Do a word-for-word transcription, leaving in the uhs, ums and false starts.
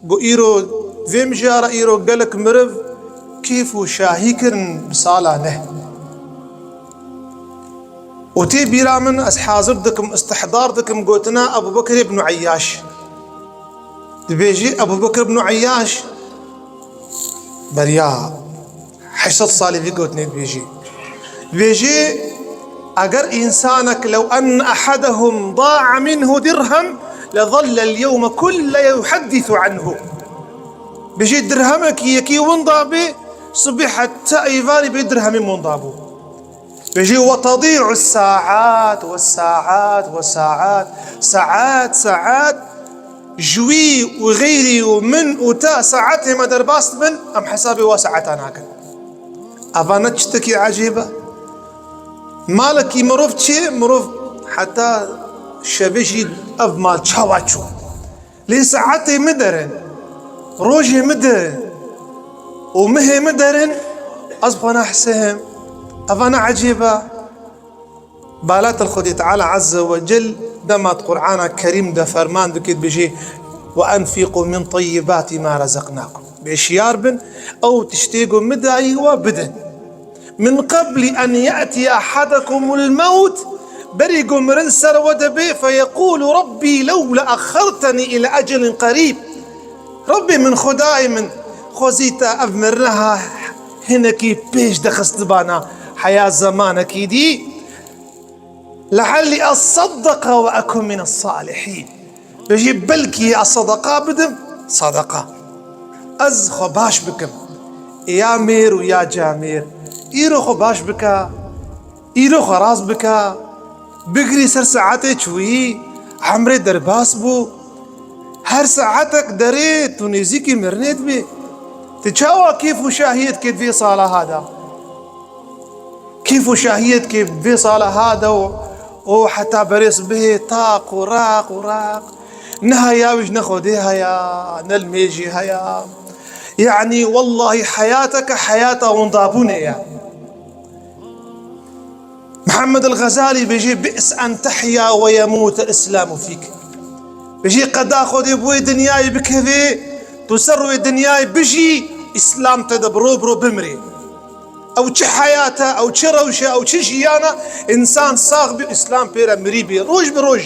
Got, îro vê mijara îro gelek miriv kêf û şahî kirin bi sala neh. Û tê bîra min, ez hazir dikim, istihdar dikim gotina Ebû Bekir ibn Eyyaş. Dibêjî Ebû Bekir ibn Eyyaş beriya heşt sed salî vî gotinê dibêjî. Dibêjî, eger însanek, "Lew enne ehedehum da'a minhu dirhem, le zallel yewme kulle yuheddisu anhu." Bêjî, dirhemekî yekî winda bê, sibê heta eyvanî bê dirhemî winda bû. Bêjî, "Ve tedî'u saat, ve saat, ve saat." Saat, saat, ji wî û xeyrî û min û te saetê me derbas dibin, em hesabê wa saeta nakin. Eva ne çitekî ecêb e? Malekî mirov çê, mirov heta şevê jî ev mal çawa çû? Lê saetê min derin, rojê min derin û mihê min derin, ez bi xwe nahsihim. Eva ne ecêb e? Balat el Xwedê Teala Azze ve Cel dema di Qur'ana Kerîm de ferman dike, dibêje, "Ve enfîqû min teyyibâti ma rezeknâkum." Bêşiyar bin, ew tiştê ku min dayî we bidin. "Min qeblî en ye'tiye ehadekumul mewt", berî ku mirin ser we de bê, "feyeqûlu Rabbî lewle exxertenî île ecelin qerîb." Rabbê min, Xwedayê min, xwezî te ev mirina hinekî pêş de xistibana heya zemanekî dî. "Leallî esaddeqa ve ekun mine salihîn." Bêjî, "Belkî ez sedeqa bidim, sedeqa. Ez xwe baş bikim. Ya mêr û ya camêr. Îro xwe baş bike, îro xwe rast bike. Bigirî ser saetê çûyî, emrê derbas bû. Her saetek derê tu nêzîkî mirinê dibî. Tu çawa kêf û şahiyê dikê di vê sala ha de?" Kêf û şahiyê dikê vê sala ha de û, û heta berê sibihê taq û raq û raq. Ne heya wî ji ne Xwedê heya, ne li mêjî heya. Yanî wellahî heyateke heyata windabûnê ye. Mihemed el Xezalî bêjê, "Bi's en tehya ve yemût el Îslamu fîk." Bêjê, qeda Xwedê bi wê dinyayê bikevê, tu ser wê dinyayê bijî, Îslam te de bi ro bi ro bimirê. Ew çi heyat e, ew çi rewş e, ew çi jiyan e, însan sax bî, Îslam pê re mirî bî, roj bi roj.